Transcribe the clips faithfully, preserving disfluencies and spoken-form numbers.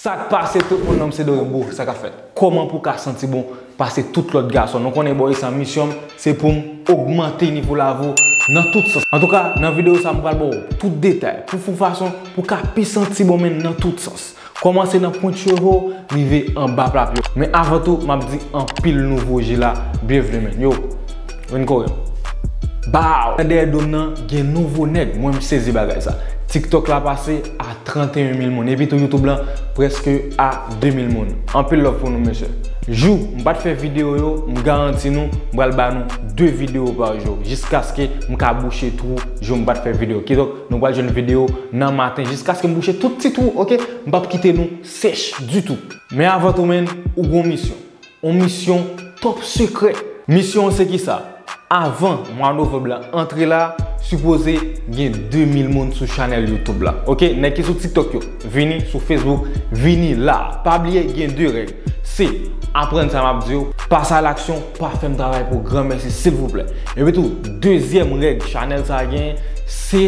Sa k pase tout moun, non m se Dorimbo, sa k ap fèt? Kòman pou w ka santi bon pase tout lòt gason? Nou konnen bò isan misyon m se pou m ogmante nivo lavi w nan tout sans. Antouka, nan videyo sa m pral ba w tout detay pou fè w fason pou w ka pi santi bon menn nan tout sans. Kòmanse nan pwent cheve w, rive anba pla pye w. Men avan tou, m ap di anpil nouvo je la, byenvni menn. Yo, vin kore m. Baw! Nan dèyè do m nan, gen nouvo nèg. Mwen, m sezi bagay sa. TikTok la pase a trannteyen mil moun. Epi tou, YouTube lan prèske a de mil moun. Anpil love pou nou, mesye. Jou m pa t fè videyo yo, m garanti nou, m pral ba nou de videyo pa jou. Jiskaske m ka bouche twou jou m pa t fè videyo. Kidonk, nou pral jwenn videyo nan maten jiskaske m bouche tout ti twou, oke? M p ap kite nou sèch ditou. Men avan tou, menn, ou gon misyon. On misyon top sekrè. Misyon an se kisa? Avan mwa novanm la antre la, sipoze gen de mil moun sou chanèl YouTube la. Oke, nèg ki sou TikTok yo, vini sou Facebook, vini la. Pa bliye gen de règ. Se aprann sa m ap di yo, pase a laksyon, pa fè m travay pou granmèsi silvouplè. Epi tou, dezyèm règ chanèl sa a genyen, se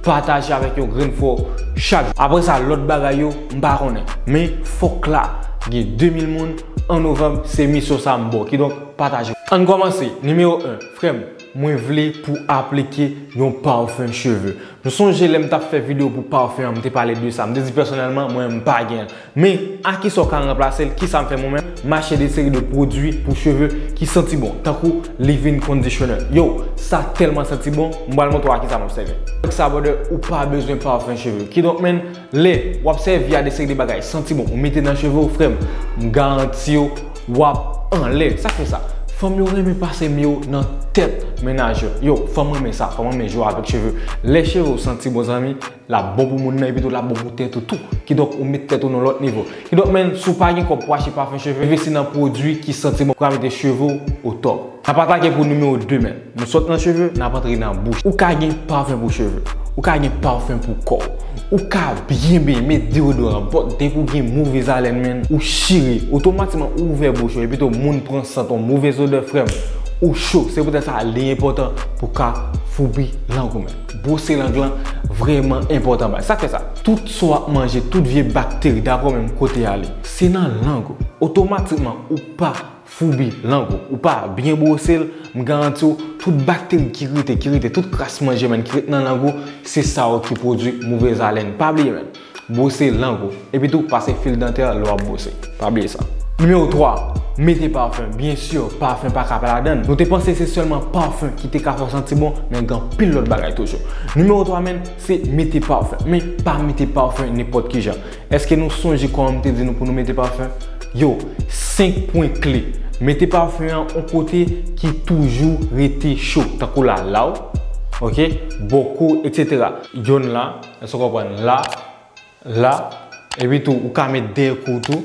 pataje avèk yon grenn frè w chak jou. Apre sa, lòt bagay yo, m pa konnen. Men fòk la gen de mil moun an novanm, se misyon sa a m ba w. Kidonk, pataje. Ann kòmanse. Nimewo en, frè m, mwen vle pou w aplike yon pafen cheve. Nou sonje lè m t ap fè videyo pou pafen an, m te pale de sa. M te di pèsonèlman, mwen, m pa gen l. Men, a kisa w ka ranplase l? Kisa m fè mwen menm? M achte de seri de pwodui pou cheve ki santi bon, tankou leave-in conditioner. Yo, sa tèlman santi bon, m pral montre w a kisa m ap sèvi. Avèk sa, brother, ou pa bezwen pafen cheve. Kidonk, menn, lè w ap sèvi a de seri de bagay santi bon, ou mete nan cheve w, frè m, m garanti w, w ap anlè. Sa k fè sa? Fanm yo renmen pase men yo nan tèt mennaj yo. Yo, fanm renmen sa, fanm renmen jwe avèk cheve. Lè cheve w santi bon, zanmi, l ap bon pou moun nan, epi tou l ap bon pou tèt ou tou. Kidonk, ou met tèt ou nan lòt nivo. Kidonk, menn, si w pa gen kòb pou achte pafen cheve, envesti nan pwodui ki santi bon, pou ka mete cheve w o top. N ap atake pou nimewo de, menn. Nou sot nan cheve, n ap antre nan bouch. Ou ka gen pafen pou cheve. Ou ka gen pafen pou kò w. Ou ka byen benyen, met deyodoran, but depi w gen movez alèn, menn, ou chire. Otomatikman, ou ouvè bouch ou, epi tou moun pran sant, yon movez odè, frè m, ou cho. Se poutèt sa, li enpòtan pou w ka foubi lang ou, menn. Bwose lang lan vrèman enpòtan, bay. Sa k fè sa? Tout sa w ap manje, tout vye bakteri, dakò, menm kote y ale, se nan lang ou. Otomatikman, ou pa foubi lang ou. Ou pa byen bwose l, m garanti w, tout bakteri ki rete, ki rete, tout kras manje, menn, ki ret nan lang ou, se sa yo ki pwodui movez alèn. Pa bliye, menn. Bwose lang ou. Epi tou, pase fil dantè lè w ap bwose. Pa bliye sa. Nimewo twa, mete pafen. Byen si, pafen pa ka pa ladan l. Nou te panse se sèlman pafen ki te ka fè w santi bon, men gen anpil lòt bagay toujou. Nimewo twa, menn, se mete pafen. Men pa mete pafen nenpòt ki jan. Èske nou sonje kòman m te di nou pou nou mete pafen? Yo, senk pwen kle. Mete pafen an yon kote ki toujou rete cho, tankou la, la w, oke, bò kou, etsetera. Yonn la, èske w konprann? La, la, epi tou, ou ka met dèyè kou tou,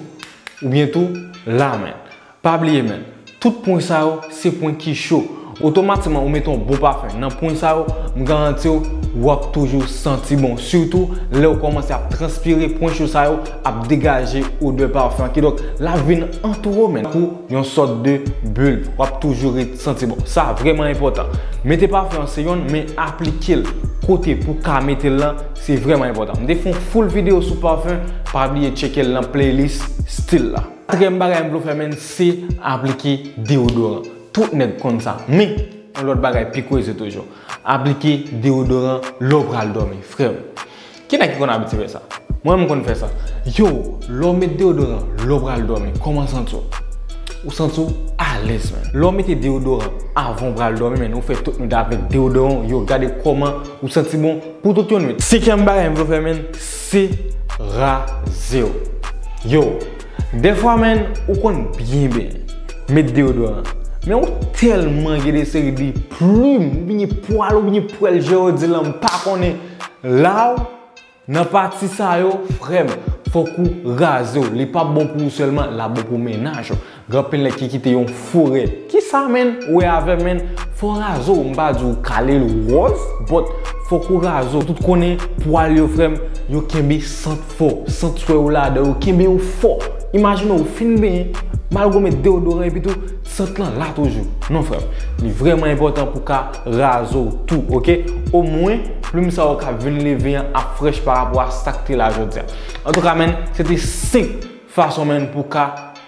oubyen tou, la, menn. Pa bliye, menn, tout pwen sa yo, se pwen ki cho. Otomatikman, ou mete yon bon pafen nan pwen sa yo, m garanti w, w ap toujou santi bon. Sitou, lè w kòmanse ap transpire, pwen cho sa yo ap degaje odè pafen an. Kidonk, l ap vin antoure w, menn, tankou yon sòt de bil. W ap toujou ret santi bon. Sa vrèman enpòtan. Mete pafen an se yonn, men aplike l kote pou w ka mete l lan, se vrèman enpòtan. M te fè yon full videyo sou pafen, pa bliye tcheke l nan playlist stil la. Katriyèm bagay m vle w fè, menn, se aplike deyodoran. Tout nèg konn sa. Men, yon lòt bagay pi kweze toujou. Aplike deyodoran lè w pral dòmi, frè m. Ki nèg ki konn abitye fè sa? Mwen, m konn fè sa. Yo, lè w met deyodoran lè w pral dòmi, kòman w santi w? Ou santi w alèz, menn. Lè w mete deyodoran avan w pral dòmi, menn, ou fè tout nwit avèk deyodoran, yo, gade kòman ou santi bon, pou tout yon nwit. Senkyèm bagay m vle w fè, menn, se raze w. Yo, dèfwa, menn, ou konn byen benyen, met deyodoran, men ou tèlman gen de seri de plim, oubyen pwal, oubyen pwèl, je w di lan, m pa konnen, la w, nan pati sa yo, frè m, fòk ou raze w. Li p ap bon pou ou sèlman, l ap bon pou mennaj ou. Gen anpil nèg ki kite yon fo rèd. Kisa, menn? Ou wè avè m, menn? Fò w raze w. M pa di w kale l wòz, but fòk ou raze w. Tout konnen pwal yo, frè m, yo kenbe sant fò. Sant swè yo ladan yo kenbe yo fò. Imajine w fin benyen, malgre w met deyodoran epi tou, sant lan la toujou. Non, frè m. Li vrèman enpòtan pou w ka raze w tou, oke? Omwen, Plim sa yo k ap vin leve an ap frèch pa rapò a sa k te la jodi a. Antouka, menn, se te senk fason, menn, pou w ka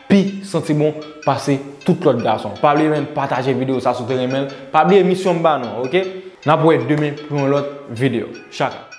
pi santi bon pase tout lòt gason. Pa bliye, menn, pataje videyo sa si w te renmen l. Pa bliye misyon m ba nou, oke? N ap wè demen pou yon lòt videyo. Tchaka.